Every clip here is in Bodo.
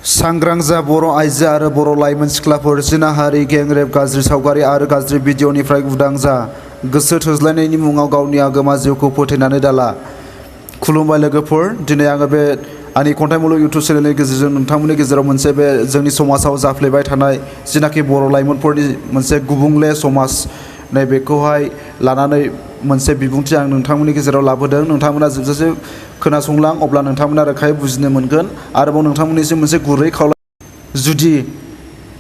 सांग्रां जा बर' आइजो आरो बर' लाइमोन सिख्लाफोर जिनाहारि गेंरेप गाज्रि सावगारि आरो गाज्रि भिडिअनिफ्राय उदां जा गोसो थोज्लायनायनि मुङाव गावनि आगोमा जिउखौ फोथैनानै दाला। खुलुमबाय लोगोफोर, दिनै आङो बे आंनि खन्थाइ मुलुग इउटुब चेनेलनि गेजेरजों नोंथांमोननि गेजेराव मोनसे बे जोंनि समाजाव जाफ्लेबाय थानाय जिनाखि बर' लाइमोनफोरनि मोनसे गुबुंले समाज बेखौहाय लानानै मोनसे बिबुंथि आं नोंथांमोननि गेजेराव लाबोदों। नोंथांमोना जोबजासे खोनासंलां, अब्ला नोंथांमोना रोखायै बुजिनो मोनगोन। आरोबाव नोंथांमोननिसिम मोनसे गुरै खावलायनाय, जुदि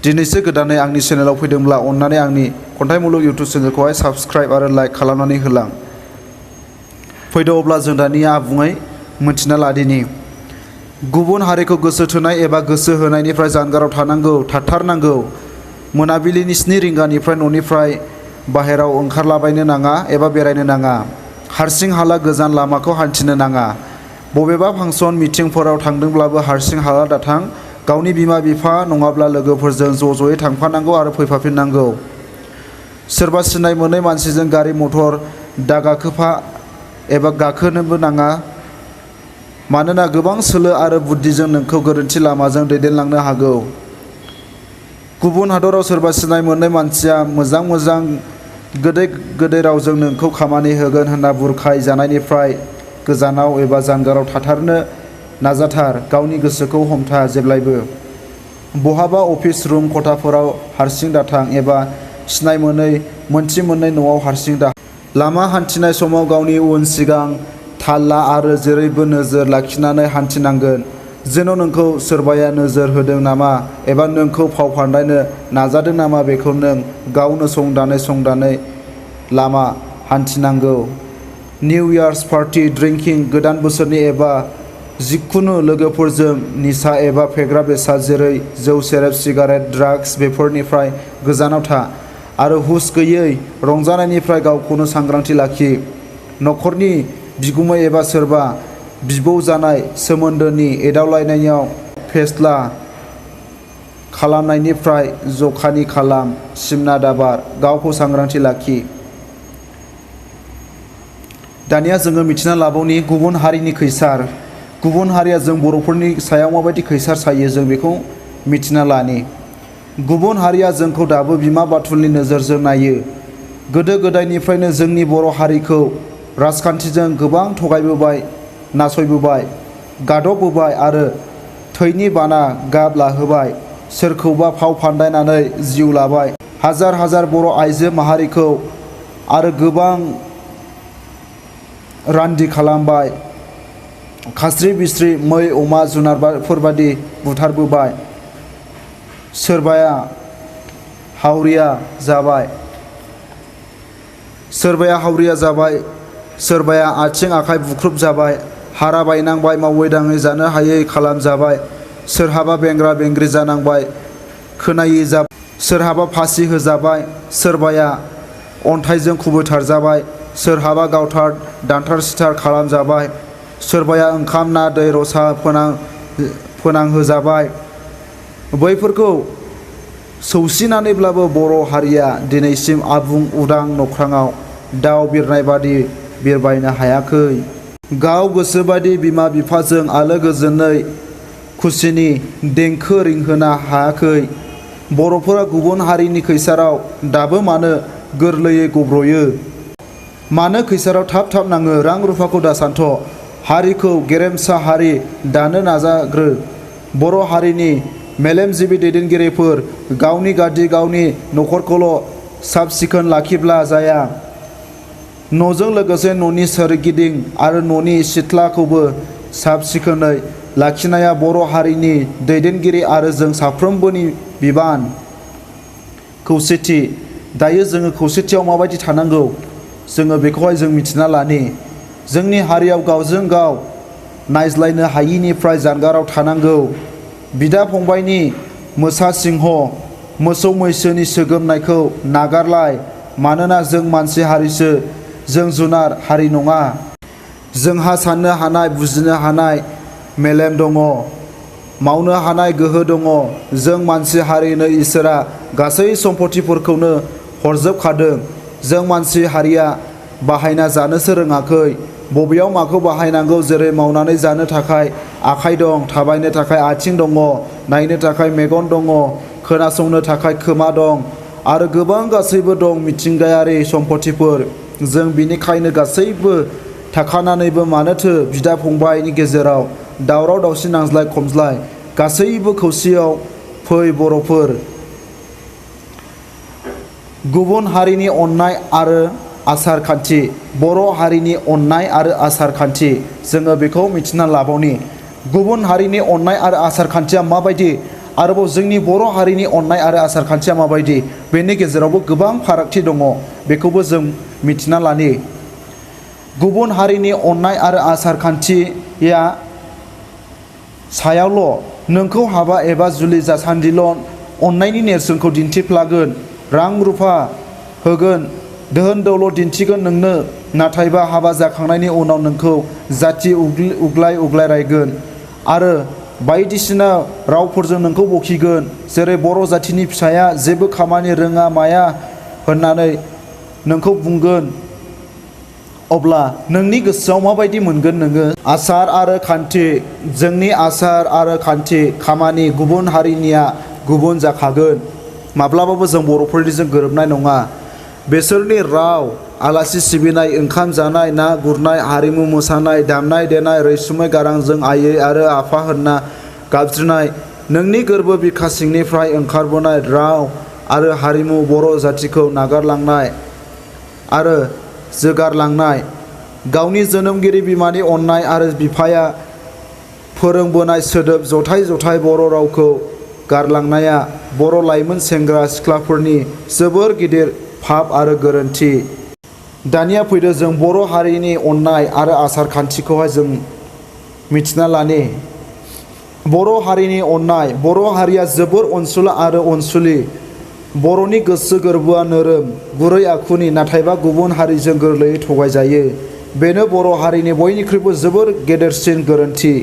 दिनैसो गोदानै आंनि चेनेलाव फैदोंब्ला अन्नानै आंनि खन्थाइ मुलुग इउटुब चेनेलखौहाय साबस्क्राइब आरो लाइक खालामनानै होलां। फैदो अब्ला जों दानिया आबुङै मिथिना लादिनि। गुबुन हारिखौ गोसो थोनाय एबा गोसो होनायनिफ्राय जानगाराव थाथारनांगौ। मोनाबिलिनि 7 रिंगानिफ्राय न'निफ्राय बाहेराव ओंखारलाबायनो नाङा एबा बेरायनो नाङा। हारसिं हाला गोजान लामाखौ हान्थिनो नाङा। बबेबा फांसन मिटिंफोराव थांदोंब्लाबो हारसिं हाला दाथां। गावनि बिमा बिफा नङाब्ला लोगोफोरजों ज'ज'यै थांफानांगौ आरो फैफाफिननांगौ। सोरबा सिनाय मोनै मानसिजों गारि मटर दागाखोफा एबा गाखोनोबो नाङा, मानोना गोबां सोलो आरो बुद्धिजों नोंखौ गोरोन्थि लामाजों दैदेनलांनो हागौ। गुबुन हादराव सोरबा सिनाय मोनै मानसिया मोजां गोदै रावजों नोंखौ खामानि होगोन होनना बुरखाय जानायनिफ्राय गोजानाव एबा जानगाराव थाथारनो नाजाथार। गावनि गोसोखौ हमथा। जेब्लायबो बहाबा अफिस रुम खथाफोराव हारसिं दाथां एबा सिनाय मोनै मोनथि मोनै न'आव हारसिं दा। लामा हान्थिनाय समाव गावनि उन सिगां थाल ला आरो जेरैबो नोजोर लाखिनानै हान्थिनांगोन, जेन' नोंखौ सोरबाया नोजोर होदों नामा एबा नोंखौ फाव फान्दायनो नाजादों नामा बेखौ नों गावनो संदानै लामा हान्थिनांगौ। निउ इयार्स पार्टी ड्रिंकिं, गोदान बोसोरनि एबा जिखुनु लोगोफोरजों निसा एबा फेग्रा बेसाद जेरै जौ सेरेब सिगारेट ड्राग्स बेफोरनिफ्राय गोजानाव था आरो हुस गैयै रंजानायनिफ्राय गावखौनो सांग्रांथि लाखि। न'खरनि बिगुमै एबा सोरबा बिबौ जानाय सोमोन्दोनि एदावलायनायाव फेस्ला खालामनायनिफ्राय जखानि खालाम। सिमना दाबार, गावखौ सांग्रांथि लाखि। दानिया जोङो मिथिना लाबावनि गुबुन हारिनि खैसार। गुबुन हारिया जों बर'फोरनि सायाव माबायदि खैसार सायो जों बेखौ मिथिना लानि। गुबुन हारिया जोंखौ दाबो बिमा बाथुलनि नोजोरजों नायो। गोदो गोदायनिफ्रायनो जोंनि बर' हारिखौ राजखान्थिजों गोबां थगायबोबाय, नासयबोबाय, गादबबोबाय आरो थैनि बाना गाब लाहोबाय। सोरखौबा फाव फान्दायनानै जिउ लाबाय। हाजार बर' आइजो माहारिखौ आरो गोबां रान्दि खालामबाय। खास्रि बिस्रि मै अमा जुनारफोरबादि बुथारबोबाय। सोरबाया हावरिया जाबाय, सोरबाया आथिं आखाइ बुख्रुब जाबाय, हारा बायनांबाय, मावै दाङै जानो हायै खालामजाबाय। सोरहाबा बेंग्रा बेंग्रि जानांबाय, खोनायै जाबाय, सोरहाबा फासि होजाबाय, सोरबाया अन्थाइजों खुबैथारजाबाय, सोरहाबा गावथार दानथार सिथार खालामजाबाय, सोरबाया ओंखाम ना दै रसा फोनांहोजाबाय। बैफोरखौ सौसिनानैब्लाबो बर' हारिया दिनैसिम आबुं उदां नख्राङाव दाउ बिरनाय बादि बिरबायनो हायाखै। गाव गोसोबादि बिमा बिफाजों आलो गोजोनै खुसिनि देंखो रिंहोनो हायाखै। बर'फोरा गुबुन हारिनि खैसाराव दाबो मानो गोरलैयै गब्र'यो? मानो खैसाराव थाब नाङो? रां रुफाखौ दासान्थ'। हारिखौ गेरेमसा हारि दानो नाजाग्रो। बर' हारिनि मेलेमजिबि दैदेनगिरिफोर गावनि गावनि न'खरखौल' साब सिखोन लाखिब्ला जाया, न'जों लोगोसे न'नि सोरगिदिं आरो न'नि सिथ्लाखौबो साब सिखोनै लाखिनाया बर' हारिनि दैदेनगिरि आरो जों साफ्रोमबोनि बिबान। खौसेथि। दायो जोङो खौसेथियाव माबायदि थानांगौ जोङो बेखौहाय जों मिथिना लानि। जोंनि हारियाव गावजों गाव नायज्लायनो हायिनिफ्राय जानगाराव थानांगौ। बिदा फंबायनि मोसा सिंह मोसौ मैसोनि सोगोमनायखौ नागारलाय, मानोना जों मानसि हारिसो, जों जुनार हारि नङा। जोंहा साननो हानाय, बुजिनो हानाय मेलेम दङ, मावनो हानाय गोहो दङ। जों मानसि हारिनो इसोरा गासै सम्फथिफोरखौनो हरजोबखादों। जों मानसि हारिया बाहायना जानोसो रोङाखै। बबेयाव माखौ बाहायनांगौ जेरै मावनानै जानो थाखाय आखाइ दं, थाबायनो थाखाय आथिं दङ, नायनो थाखाय मेगन दङ, खोनासंनो थाखाय खोमा दं आरो गोबां गासैबो दं मिथिंगायारि सम्पथिफोर। जों बिनिखायनो गासैबो थाखानानैबो मानोथो बिदा फंबायनि गेजेराव दावराव दावसि नांज्लाय खमज्लाय गासैबो खौसेयाव फै बर'फोर। गुबुन हारिनि अननाय आरो आसार खान्थि। बर' हारिनि अननाय आरो आसार खान्थि जोङो बेखौ मिथिना लाबावनि। गुबुन हारिनि अननाय आरो आसार खान्थिया माबायदि, आरोबाव जोंनि बर' हारिनि अननाय आरो आसार खान्थिया माबायदि, बेनि गेजेरावबो गोबां फारागथि दङ। बेखौबो जों मिथिना लानि। गुबुन हारिनि अननाय आरो आसार खान्थिया सायावल' नोंखौ हाबा एबा जुलि जासान्दिल' अननायनि नेरसोनखौ दिन्थिफ्लागोन, रां रुफा होगोन, दोहोन दौलत दिन्थिगोन नोंनो, नाथायबा हाबा जाखांनायनि उनाव नोंखौ जाथि उग्लाय उग्लाय रायगोन आरो बायदिसिना रावफोरजों नोंखौ बखिगोन। जेरै बर' जाथिनि फिसाया जेबो खामानि रोङा माया होननानै नोंखौ बुंगोन। अब्ला नोंनि गोसोआव माबायदि मोनगोन नोङो? आसार आरो खान्थि। जोंनि आसार आरो खान्थि खामानि गुबुन हारिनिया गुबुन जाखागोन। माब्लाबाबो जों बर'फोरनिजों गोरोबनाय नङा। बेसोरनि राव, आलासि सिबिनाय, ओंखाम जानाय, ना गुरनाय, हारिमु मोसानाय, दामनाय देनाय, रैसुमै गारांजों आयै आरो आफा होनना गाबज्रिनाय, नोंनि गोरबो बिखा सिंनिफ्राय ओंखारबोनाय राव आरो हारिमु बर' जाथिखौ नागारलांनाय आरो जोगारलांनाय, गावनि जोनोमगिरि बिमानि अननाय आरो बिफाया फोरोंबोनाय सोदोब जथाय जथाय बर' रावखौ गारलांनाया बर' लाइमोन सेंग्रा सिख्लाफोरनि जोबोर गिदिर पाप आरो गोरोन्थि। दानिया फैदो जों बर' हारिनि अननाय आरो आसार खान्थिखौहाय जों मिथिना लानि। बर' हारिनि अननाय। बर' हारिया जोबोर अनसुला आरो अनसुलि। बर'नि गोसो गोरबोआ नोरोम, गुरै आखुनि, नाथायबा गुबुन हारिजों गोरलैयै थगायजायो। बेनो बर' हारिनि बयनिख्रुइबो जोबोर गेदेरसिन गोरोन्थि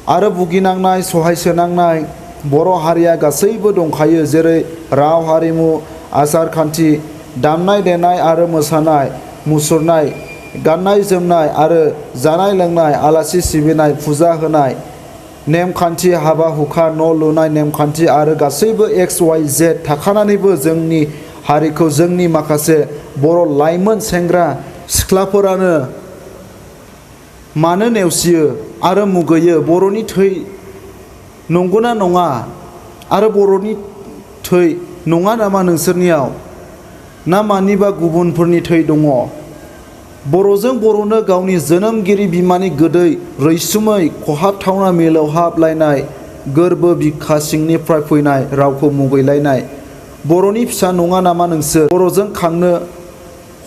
आरो भुगिनांनाय सहायसोनांनाय। बर' हारिया गासैबो दंखायो, जेरै राव, हारिमु, आसार खान्थि, दामनाय देनाय आरो मोसानाय मुसुरनाय, गाननाय जोमनाय आरो जानाय लोंनाय, आलासि सिबिनाय, फुजा होनाय नेमखान्थि, हाबा हुखा, न' लुनाय नेमखान्थि आरो गासैबो XYZ थाखानानैबो जोंनि हारिखौ जोंनि माखासे बर' लाइमोन सेंग्रा सिख्लाफोरानो मानो नेवसियो आरो मुगैयो? बर'नि थै नंगौना नङा? आरो बर'नि थै नङा नामा नोंसोरनियाव? ना मानिबा गुबुनफोरनि थै दङ? बर'जों बर'नो गावनि जोनोमगिरि बिमानि गोदै रैसुमै खहाबथावना मिलौहाबलायनाय गोरबो बिखा सिंनिफ्राय फैनाय रावखौ मुगैलायनाय बर'नि फिसा नङा नामा नोंसोर? बर'जों खांनो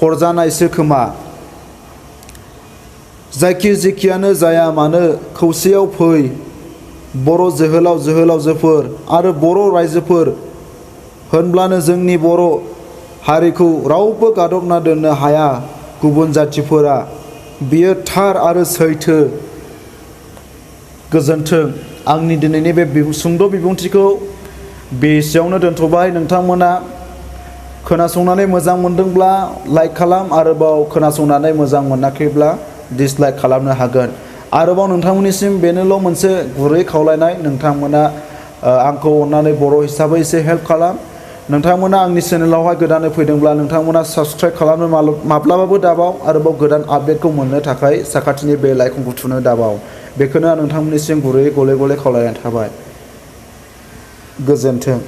हरजानायसो खोमा। जायखि जेखियानो जाया मानो खौसेयाव फै बर' जोहोलाव जोहोलावजोफोर आरो बर' रायजोफोर, होनब्लानो जोंनि बर' हारिखौ रावबो गादबना दोननो हाया गुबुन जाथिफोरा। बियो थार आरो सैथो। गोजोन्थों। आंनि दिनैनि बे सुंद' बिबुंथिखौ बेसेयावनो दोनथ'बाय। नोंथांमोना खोनासंनानै मोजां मोनदोंब्ला लाइक खालाम, आरोबाव खोनासंनानै मोजां मोनाखैब्ला डिसलाइक खालामनो हागोन। आरोबाव नोंथांमोननिसिम बेनोल' मोनसे गुरै खावलायनाय, नोंथांमोना आंखौ अननानै बर' हिसाबै एसे हेल्प खालाम। नोंथांमोना आंनि चेनेलावहाय गोदानै फैदोंब्ला नोंथांमोना साबस्क्राइब खालामनो माब्लाबाबो दाबाव, आरोबाव गोदान आपडेटखौ मोननो थाखाय साखाथिनि बेल आइकनखौ थुनो दाबाव। बेखौनो आं नोंथांमोननिसिम गुरैयै गले गले खावलायनाय थाबाय। गोजोन्थों।